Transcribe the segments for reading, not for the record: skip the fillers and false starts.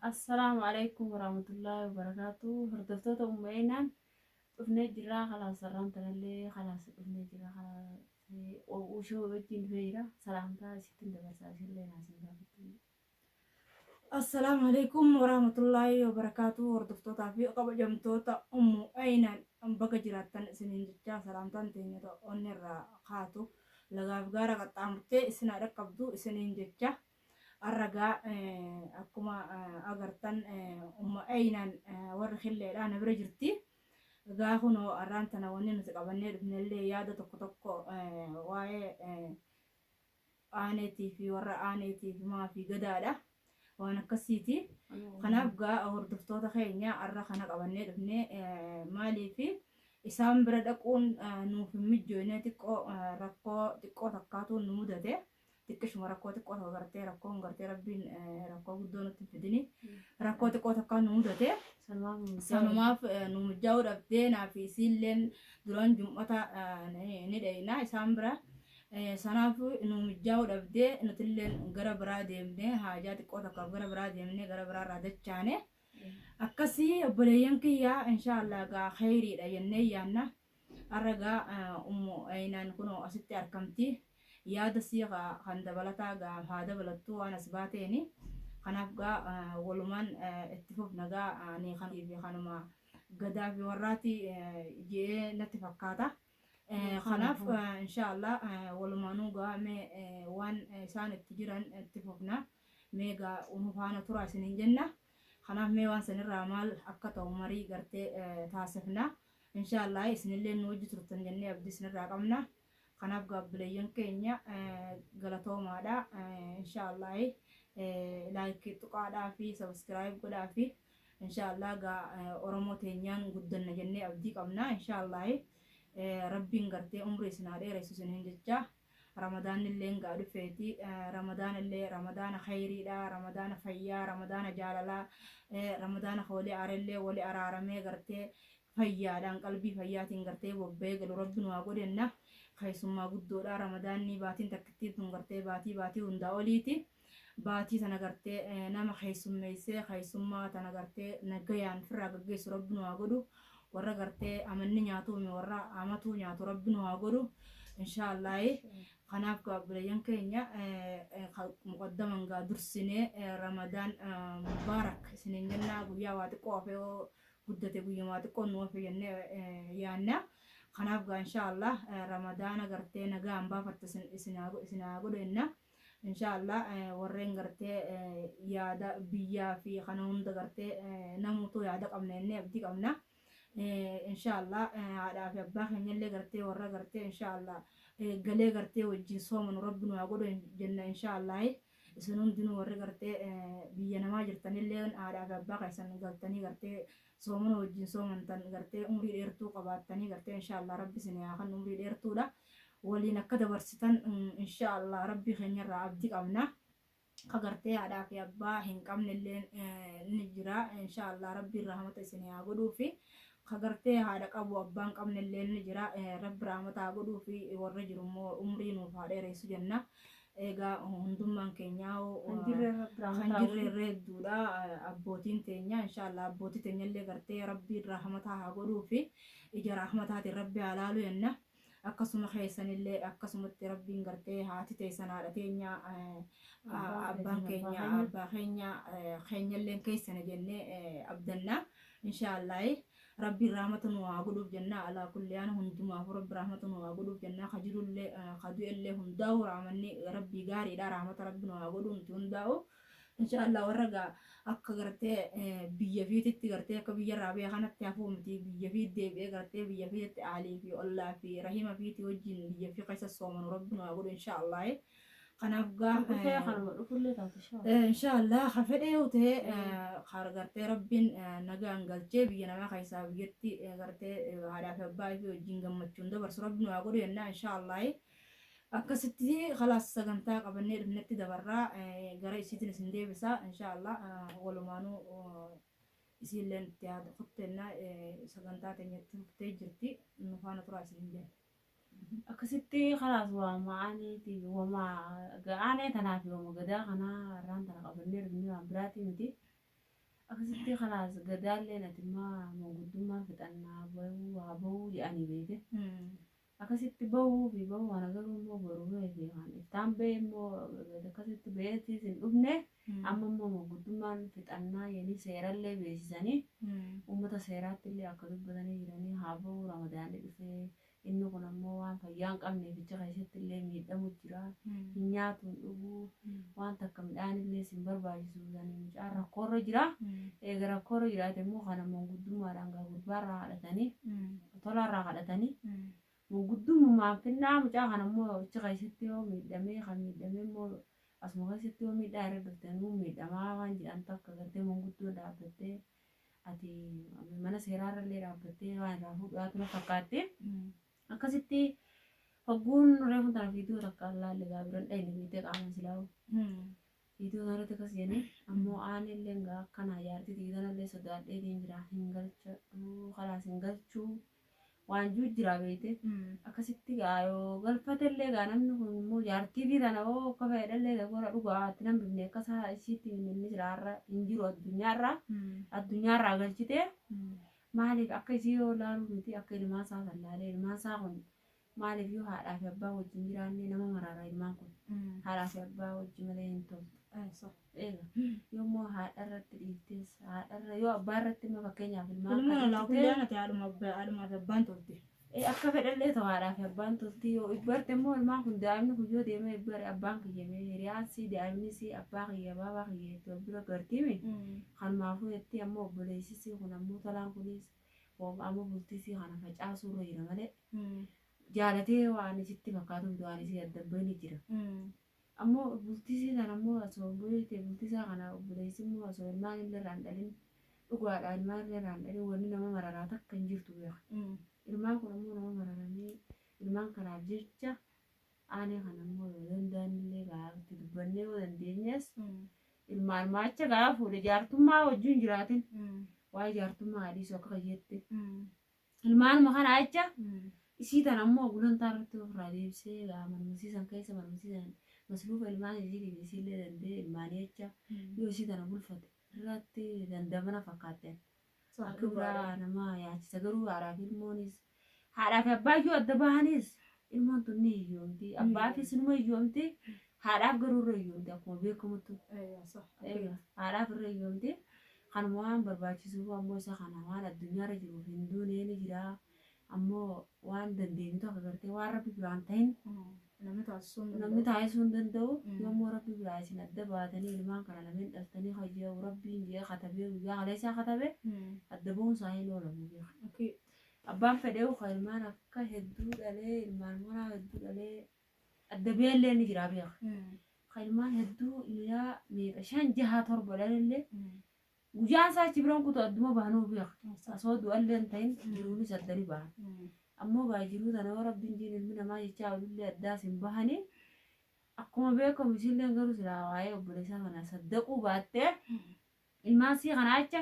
Assalaamu alaikum warahmatullaahi wabarakaatu. Hordoftoota Ummu Aynaan dhufnee jirra. Kalaas sarraan tanallee kalaas dhufnee jirra. Kalaas ushoo wajjin dhufee jira. Salaamtaa isittin dabarsaa isillee naasin gaafattu. Assalaamu alaikum warahmatullaahi wabarakaatu. Hordoftootaa fi kabajamtoota Ummu Aynaan, baga jiraattan isiniin jechaa, salaamtaan teenya onni irraa kaatu lagaaf gaara qaxxaamurtee isin haa dhaqqabdu isiniin jecha. Arragaa akkuma agartan Ummu Aynaan warri killeedha na bira jirti. Egaa kunoo arraan tana wanni nuti qabannee dhufnellee yaada tokko tokko waa'ee aaneetii fi warra aaneetii fi maa fi gadaadha. Waan akkasiiti. Kanaaf gaa hordoftoota keenya, arra kana qabannee dhufnee maaliif isaan bira dhaquun nuuf hin mijjoine, xiqqoo rakkoo xiqqoo takkaatu nu mudate. Xiqqishuma rakkoo xiqqoo tokko gartee, rakkoon gartee Rabbiin rakkoo guddoo nutti hin fidini. Rakkoo xiqqoo takkaa nu mudate. Sanumaaf nu mijjaa'uu dhabdee naaf isiilleen duraan jum'ata ni dheeyna isaan bira. Sanaaf nu mijjaa'uu dhabdee nutilleen gara biraa deemnee, haajaa xiqqoo takkaaf gara biraa deemnee, gara biraarraa dachaane. Akkasii obboleeyyan kiyyaa, inshaallah gaa kheyriidha jennee yaanna. Har'a gaa Ummu Aynaan kunoo asitti argamti. Yaada sii kan dabalataa gaa haa dabalattu waan as baateeni. Kanaaf gaa walumaan itti fufna. Gaa ani kan fi kanuma gadaa fi warraati je'ee natti fakkaata. Kanaaf inshaallah walumaanuu gaa mee waan isaan itti jiran itti fufna. Mee gaa nu faana tura isiniin jenna. Kanaaf mee waan sanirraa maal akka ta'u marii gartee taasifna. Inshaallah isinillee nu wajji turtan jennee abdii isinirraa qabna. Kanaaf gaabbileeyyan keenya, galatoomaadha. Inshaallah like tuqaadhaa fi subscribe godhaa fi inshaallah gaa Oromoo teenyaan guddanna jennee abdii qabna. Inshaallah Rabbiin gartee umrii isin haa dheeressu isiniin jecha. Ramadaanillee gaa dhufeeti. Ramadaanillee ramadaana khayriidha, ramadaana fayyaa, ramadaana jaalalaa, ramadaana walii aarellee wali araaramee gartee fayyaadhaan qalbii fayyaatiin gartee bobba'ee galu Rabbi nu haa godhenna. Keessummaa guddoodha ramadaanni. Baatiin takkittiin tun gartee baatii hundaa oliiti. Baatii tana gartee nama keessummeessee keessummaa tana gartee nagayaan firraa gaggeessu Rabbi nu haa godhu. Warra gartee amanni nyaatuumi, warra amatuu nyaatu Rabbi nu haa godhu inshaallahi. Kanaaf gaabbileeyyan keenya, muqaddaman gaa dursinee Ramadaan mubaarak isiniin jennaa. Guyyaa waa xiqqoo hafee guddate, guyyamaa xiqqoo nu hafe jennee yaanna. Kanaaf gaa inshaallah ramadaana gartee nagaan baafatte isin haa godhu jenna. Inshaallah warreen gartee yaada biyyaa fi kana hunda gartee namuutu yaada qabna jennee abdii qabna. Inshaallah haadhaa fi abbaa keenyallee gartee warra gartee inshaallah galee gartee wajjin soomanu Rabbi nu haa godhu jenna inshaallah. Isin hundinuu warri gartee biyya namaa jirtanillee haadhaa fi abbaa keessan galtanii gartee soomana wajjin soomantan gartee umrii dheertuu qabaattanii gartee inshaallah Rabbi isin haa kan umrii dheertuudha waliin akka dabarsitan inshaallah Rabbi keenyarraa abdii qabna. Ka gartee haadhaa fi abbaa hin qabnellee ni jira. Inshaallah Rabbiin rahmata isin haa godhuufi. Ka gartee haadha qabu abbaan qabnellee ni jira. Rabbi rahmata haa godhuufi, warra jiru immoo umrii nuuf haa dheeressu jenna. Egaa hundummaan keenyaa kan jirre hedduudha. Abbootiin teenya inshaallah abbootii teenyallee gartee Rabbiin rahmataa haa godhuufi, ija rahmataatiin Rabbi haa laalu jenna. Akkasuma keessanillee akkasumatti Rabbiin gartee haati teessan, haadha teenya, abbaan keenya, abbaa keenya keenyalleen keessana jennee abdanna. Inshaallah Rabbiin rahmata nu haa godhuuf jenna. Alaa kulliyaan hundumaafuu Rabbi rahmata nu haa godhuuf jenna. Ka jirullee ka du'ellee hundaa'u rahmanni Rabbii gaariidha. Rahmata Rabbi nu haa godhu nuti hundaa'u. Inshaallah warra gaa akka gartee biyya fiititti gartee akka biyya irraa biyya kanatti hafuu miti, biyya fiit deebi'ee gartee biyya fiititti aalii fi ollaa fi rahima fiitii wajjin biyya fi keessa soomanu Rabbi nu haa godhu inshaallah. Kanaaf gaa inshaallah ka fedhee yoo ta'e gartee Rabbiin nagaan galchee biyya namaa keessaa biyyatti gartee haadhaa fi abbaa fi wajjin gammachuun dabarsu Rabbi nu haa godhu jennaa inshaallah. Akkasitti kalaas sagantaa qabannee dhufnetti dabarraa, gara isiitiin isin deebisa. Inshaallah walumaanuu isiilleen itti yaada kutteenna sagantaa teenyatti fuftee jirti. Nu faana turaa isin jenna. Akkasitti kalaas waama aaniiti, wama aanee tanaa fi wama gadaa kanaa irraan tana qabannee dhufnee, waan biraatii miti. Akkasitti kalaas gadaallee natimmaa manguddummaan fixannaa bahuu haa bahuu jedhanii beekte. Akkasitti bahuu fi bahuu kana garuu immoo boruu bahee fi kan iftaan bahee immoo akkasitti baheetis hin dhufne amma immoo manguddummaan fixannaa jedhanii seerallee beeksisanii uummata seeraatti illee akka dubbatanii jiranii haa bahuu ramadaanni dhufee inni kun ammoo waan fayyaa hin qabneef icha keessatti illee miidhamu jira. Hin nyaatu hin dhuguu waan takka midhaan illee sin barbaachisu sanii mucaan rakkoorra jira. Eega rakkoorra jiraate immoo kana manguddummaadhaan gaa gurbaarraa kadhatanii tolaarraa kadhatanii manguddummaan finnaa mucaa kana immoo icha keessatti yoo miidhamee kan miidhamee immoo asuma keessatti yoo miidhaa irra dhufte nuu miidhamaa waan jedhan takka gartee manguddoon dhaabbattee ati mana seeraarra illee dhaabbattee waan irraa fuudhaatu na fakkaatti. Akkasitti hogguun reefu tana viidiyoo takka laalle gaa biran dhayne beektee qaamaan silaa'u. Viidiyoo kanarratti akkas jedhanii ammoo aanillee gaa akkana jaartii tiitanallee sodaadheetiin jira hin galchadhuu kalaas hin galchuu waan jiru jira beekte. Akkasitti gaa yoo galfatellee gaa namni kun immoo jaartii fi tana hoo akka fedhallee gora dhugaatti nan bifne akka isaa isiitti inni jiraarra hin jiru addunyaarra addunyaarraa galchitee maaliif akka isii yoo laaluu miti akka ilmaan isaa san laalee ilmaan isaa kun maaliif yoo haadhaa fi abbaa wajjin jiraanne nama maraara ilmaan kun haadhaa fi abbaa wajjin malee hin toltu. Eega yoommoo haadha irratti dhiiftes haadharra yoo abbaa irratti immoo fakkeenyaaf ilmaan Ilmoon kan alaa dhiiftee guyyaan ati haadhumaa fi abbaan tolti. Akka fedhallee ta'u haadhaa fi abbaan tolti yoo ibbarte immoo ilmaan kun daa'imni kun yoo deemee ibbare abbaan kiyya mee hiriyaan si daa'imni si abbaa kiyya baabaa kiyya itti wal bira gartiimi. Kanumaafuu jettee ammoo obboleessisi kun ammoo tolaan kunis ammoo bultiisii kana facaasuu irra jira malee jaalatee waan isitti fakkaatu miti waan isii adda bahini jira. Ammoo bultiisii kana ammoo osoo beekte bultiisaa kana obboleessi immoo osoo ilmaan illee irraa hin dhalin dhugaadha ilmaan illee irraa hin dhalin wanni nama mararaa takka hin jirtu beeka. Ilmaan kun ammoo nama mararanii ilmaan kanaaf jecha aanee kana ammoo yoo danda'an illee gaafatti dubbannee yoo dandeenyes ilmaan maacha gaafa fuudhe jaartummaa wajjin jiraatin waa'ee jaartummaa adiisuu akka kiyyetti. Ilmaanuma kana jecha isii tana ammoo gulantaa irratti ofirraa deebisee gaa manumsiisan keessa manumsiisan masluufa ilmaan isiitiif isiillee danda'ee ilmaanii jecha yoo isii tana bulfate irratti dandamana fakkaatti. Akka biraa nama yaachisa garuu haadhaa fi ilmoonis haadhaa fi abbaa yoo adda bahanis ilmoon tun ni hiyyoomti. Abbaa fi sinuma hiyyoomti. Haadhaaf garuu irra hiyyoomti akkuma beekamutti. Haadhaaf irra hiyyoomti. Kanuma waan barbaachisuuf ammoo isa kana waan addunyaarra jiruuf hin duunee ni jira. Ammoo waan dandeenyu tokko gartee waan rabbi biraan ta'in Namni taasisuu hin namni danda'u. taasisuu hin danda'u. Yommuu rabbi biraa isin adda baatanii ilmaan kana lameen dhaltanii hojii rabbiin jee katabee guyyaa kaleessaa katabee adda bahuun isaa hin oolamu beeka. Abbaan fedhee kan ilmaan akka hedduu dhalee ilmaan manaa hedduu dhalee adda beellee ni jira beeka. Kan ilmaan hedduu ilaa meeqa shan jaha torba dhalellee guyyaan isaa achi biraan kutu adduma bahanuu beeka. Osoo du'allee hin ta'in jiruunis addani bahan. Ammoo gaa jiruu tana yoo rabbiin jiin ilmi namaa jechaa olillee addaas hin bahanii akkuma beekamu isillee garuu silaa waa'ee obboleessaa kana saddaquu baattee ilmaan sii kana acha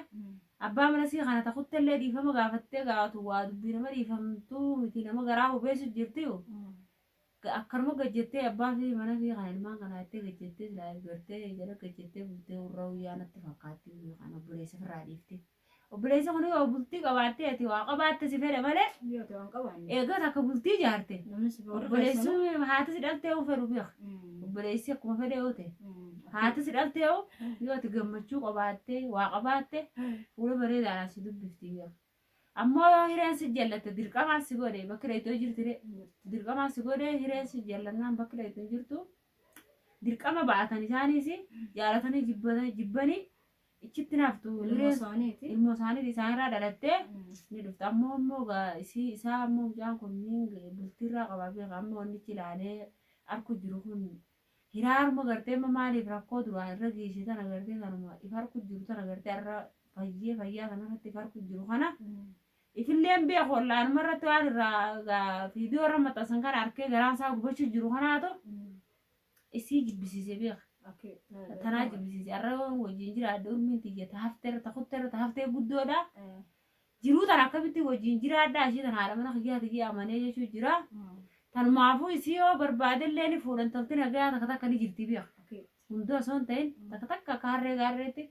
abbaa mana sii kana takuttellee dhiifama gaafattee gaafatu waa dubbii nama dhiifamtuu miti nama garaa hubeessu jirti akkanuma gajjettee abbaa fi mana fi kana ilmaan kana jettee gajjettee silaa gartee jala gajjettee bultee warra guyyaa natti fakkaatti kan obboleessa ofirraa dhiifte. Obboleessa kun yoo bultii qabaattee ati waa qabaatte si fedha malee Yoo ta'u waan qabaanne. eegas akka bultii ijaarte. Namni si warra Obboleessi haati si dhaltee yoo fedhu beeka. Obboleessi akkuma fedhe yoo ta'e. Haati si dhaltee yoo yoo ati gammachuu qabaattee waa qabaatte fuula bareedaadhaan si dubbifti beeka. Ammoo yoo hireen si jallatte dirqamaan si godhe bakki dheeytoo jirti de dirqamaan si godhe hireen si jallannaan bakki dheeytoo jirtu dirqama ba'atan isaanis jaalatanii jibbanii ichitti naftu Ilmoo hireen isaaniiti. ilmoo isaaniiti isaanirraa dhalattee ni dhufte ammoo immoo gaa isii isaa ammoo mucaan kun ni bultiirraa qabaa beeka ammoo wannichi ilaalee arku jiru kun hiraaruma gartee amma maaliif rakkoo duraan irra geesse tana gartee tanuma if arku jiru tana gartee irra fayyee fayyaa kanarratti if arku jiru kana ifilleen beeku wallaanuma irratti waan irraa gaa viidiyoo irra maxxansan kana arkee garaan isaa gubachuu jiru kanaatu isii jibbisiise beeka. Tanaa jibbisiise har'a yoo wajjin jiraadhe urmiin tiyya taafteerra takutteerra taaftee guddoodha. Jiruu tana akkamitti wajjin jiraadha ishee tana haadha mana kiyyaa tiyya amanee jechuu jira. Tanumaafuu isii yoo barbaadellee ni fuudhan tolti nagaa takka takka ni jirti beeka. Hunda osoo hin ta'in takka takka akka harree gaarreetti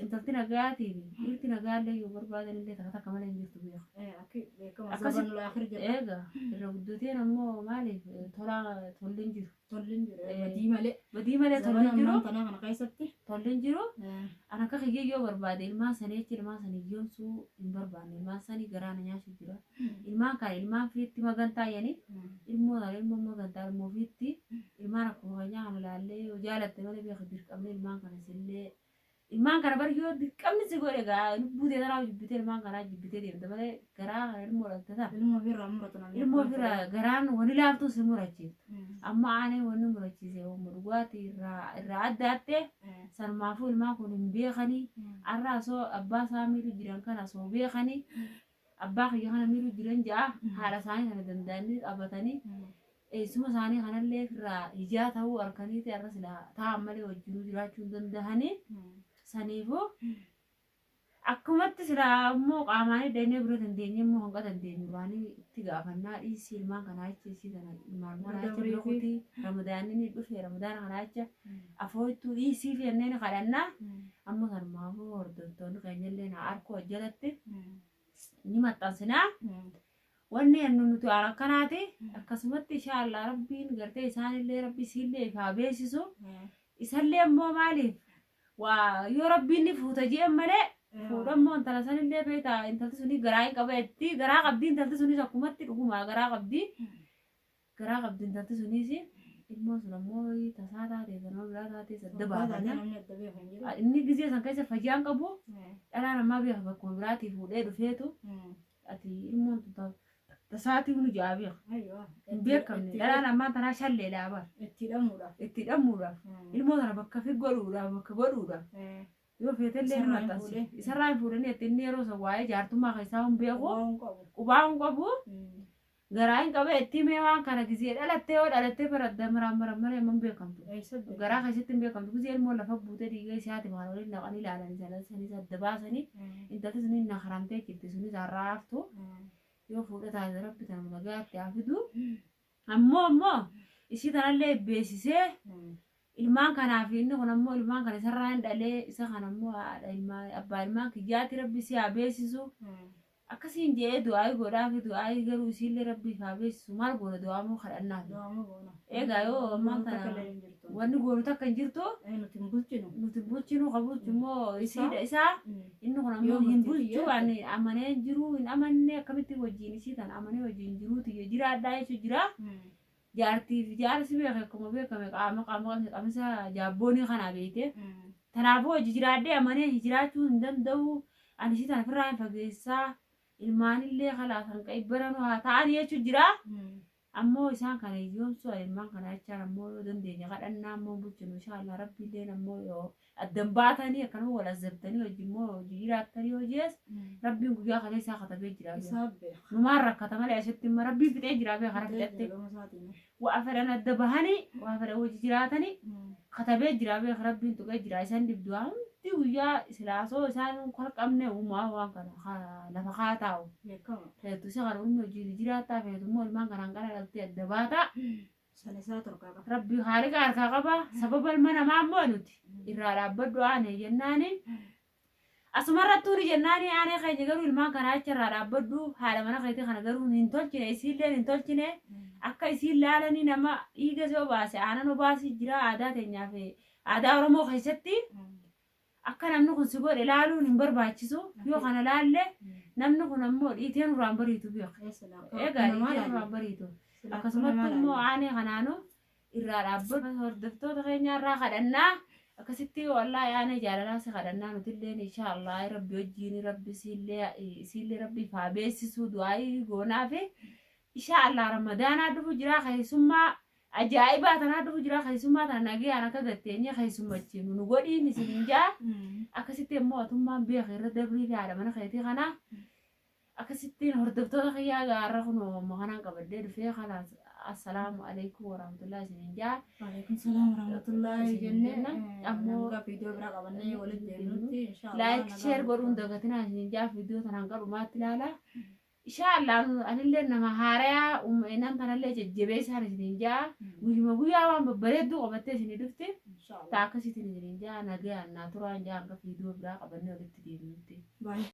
intalti nagaatii fi dhiirti nagaallee yoo barbaadan illee takka takka malee hin jirtu beeku. Akkasitti eega irra guddateen ammoo maaliif tolaa tolli hin jiru. Tolli hin jiru. Badii malee. Badii malee tolli hin jiru. Tanaa kana keessatti. Tolli hin jiru. An akka kiyyee yoo barbaade ilmaan sanii achi ilmaan sanii yoomsuu hin barbaanne ilmaan sanii garaa na nyaachuu jira. Ilmaan kana ilmaan fiitti magantaa jedhanii ilmoo tana ilmoo magantaa ilmoo fiitti ilmaan akkuma keenyaa kana laallee yoo jaalatte malee beeka dirqamne ilmaan kana sillee ilmaan kana bar yoo dirqamni si godhe gaa lubbuu tee tanaa jibbitee ilmaan kanaa jibbitee deemte malee garaa kana ilmoo dhalte tana. Ilmoo ofirraa muratu namni. Ilmoo ofirraa garaan wani laaftuu si murachiiftu. Amma aanee wanni murachiise hooma dhugaatii irraa addaatte sanumaafuu ilmaan kun hin beekanii arraa osoo abbaa isaa miidhu jiran kana osoo beekanii abbaa kiyya kana miidhu jiran ja'a haadha isaanii kana danda'anii qabatanii eessuma isaanii kanallee irraa ijaa ta'uu harkaniiti arra silaa taa'an malee wajjinuu jiraachuu hin danda'anii saniifuu akkumatti silaa immoo qaamaan hidhannee bira dandeenye immoo hanqa dandeenyu waanii itti gaafannaa dhiisii ilmaan kanaa jecha isii kana ilmaan kanaa jecha bira kutii ramadaanni ni dhufe ramadaana kanaa jecha afooytuu dhiisii fi jennee ni kadhannaa amma sanumaafuu hordoftoonni keenyallee na arkoo jalatti ni maxxansinaa. Wanni jennu nuti waan akkanaati akkasumatti inshaallah rabbiin gartee isaanillee rabbi isiillee ifaa beeksisu isallee immoo maaliif waa yoo rabbiin ni fuuta jeen malee fuudhammoo intala sanillee beektaa intalti suni garaa hin qabeetti garaa qabdi intalti sunis akkumatti dhugumaa garaa qabdi garaa qabdi intalti sunis ilmoon sun ammoo tasaa taatee sanuma biraa taatee sadda baafannaa inni gizee san keessa fayyaan qabu dhalaan ammaa beeka bakkuma biraatii fuudhee dhufeetu ati ilmoon tun tasaatii nu ja'a beeka. Hin beekamne dhalaan ammaa tanaa shallee dhaabaa. Itti hidhamuudhaaf. Itti hidhamuudhaaf. Ilmoo tana bakka fi godhuudhaaf bakka godhuudhaaf. Yoo feetellee ni maxxansi. Isarraa hin fuudhanii itti inni yeroo san waa'ee jaartummaa keessaa hin beeku. Qubaa hin qabu. Garaa hin qabee itti himee waan kana gizee dhalattee yoo dhalattee baradda maraan maran malee hin beekamtu. Garaa keessatti hin beekamtu. Gizee ilmoo lafa buutee dhiiga isaati waan waliin naqanii ilaalanii sana sanis adda baasanii intalti sunis na haramtee jirti sunis har'aa haftu. Yoo fuudha taate rabbi tana nagaatti haa fidu. Ammoo ishii tanallee beeksisee ilmaan kanaaf inni kun ammoo ilmaan kana isarraa hin dhalee isa kana ammoo haadha ilmaan abbaa ilmaan kiyyaatti rabbi si haa beeksisu. Akkasiin je'ee du'aayii godhaafi du'aayii garuu isiillee rabbiif haa beeksisu maal goona du'aa moo kadhannaaf. Egaa yoo ammaan tana wanni goonu takka hin jirtu Nuti hin bulchinu. nuti bulchinu ka bulchu immoo isiidha isaa inni kun ammoo hin bulchu ani amanee hin jiru hin amanne akkamitti wajjin isii tana amanee wajjin jiruuti jiraadhaa jechuu jira. Jaartii fi jaarsi beeke akkuma beekame qaama qaama qamisa jaabboonii kanaa beekte. Kanaafuu hojii jiraadhee amanee jiraachuu hin danda'u ani isii tana ofirraa hin fageessaa ilmaanillee kalaas hanqa ibbaranuu haa ta'an jechuu jira. Ammoo isaan kana hiyyoomsuu ilmaan kana jechaan ammoo yoo dandeenye kadhannaa ammoo bulchinu inshaallah rabbiilleen ammoo yoo addan baatanii akkanuma wal azabtanii hojii immoo hojii jiraattanii hojiis rabbiin guyyaa kana isaa katabee jira. Numaan rakkata malee asitti immoo rabbiin fixee jira beeka karaa fixatte. Waa fedhan adda bahanii waa fedhan hojii jiraatanii katabee jira beeka rabbiin tuqee jira isaan dibdu hundi guyyaa silaasoo isaan kalqabne uumaa waan kana lafa kaa taa'u. Feetu isa kana humni hojii jiraattaa feetu immoo ilmaan kanaan qara dhaltee adda baataa. Rabbi haaliqa harkaa qaba sababa ilma namaa immoo nuti irraa dhaabbadhu aanee jennaani. Asumarrattuu ni jennaani aanee keenya garuu ilmaan kanaa achi irraa dhaabbadhu haadha mana keetii kana garuu hin tolchine isiillee hin tolchine akka isiin laalanii nama dhiiga si obaase aanan obaasii jira aadaa teenyaaf aadaa Oromoo keessatti akka namni kun si godhe laaluun hin barbaachisu yoo kana laalle namni kun ammoo dhiitee nurraan bariitu beeka. Egaa dhiitee nurraan bariitu. Akkasumatti immoo aanee kanaanuu irraa dhaabbatu hordoftoota keenya irraa kadhannaa akkasitti wallaahi aanee jaalalaa si kadhannaa nutilleen inshaallah rabbi wajjiin rabbi isiillee rabbi haa beeksisuu du'aayii goonaa fi inshaallah ramadaanaa dhufu jira keessummaa ajaa'ibaa tanaa dhufu jira keessummaa tana nagayaan akka gatteenye keessummachiinu nu godhiin isin hin jaa akkasitti immoo atummaan beeka irra dabrii fi haadha mana keetii kanaa akkasittiin hordoftoota kiyyaa gaarra kun amma kanaan qabadhee dhufee kalaas assalaamu alaikum warahmatullahi isinin jaa. Waalaikum salaam warahmatullahi jennee Ammoo ammoo viidiyoo biraa qabannee walitti deebinutti inshaallah. Like share godhuun dagatinaa isinin jaa viidiyoo tanaan qarumaatti ilaala. Inshaallah anillee nama haarayaa uummanaan kanallee jajjabeessaan isiniin jaa. Guyyuma guyyaa waan babbareedduu qabattee isinii dhufti. Inshaallah. Taa akkasiitiin isiniin jaa, nagayaan naa turaan jaa, hanga viidiyoo biraa qabannee walitti deebinutti. Baay'ee.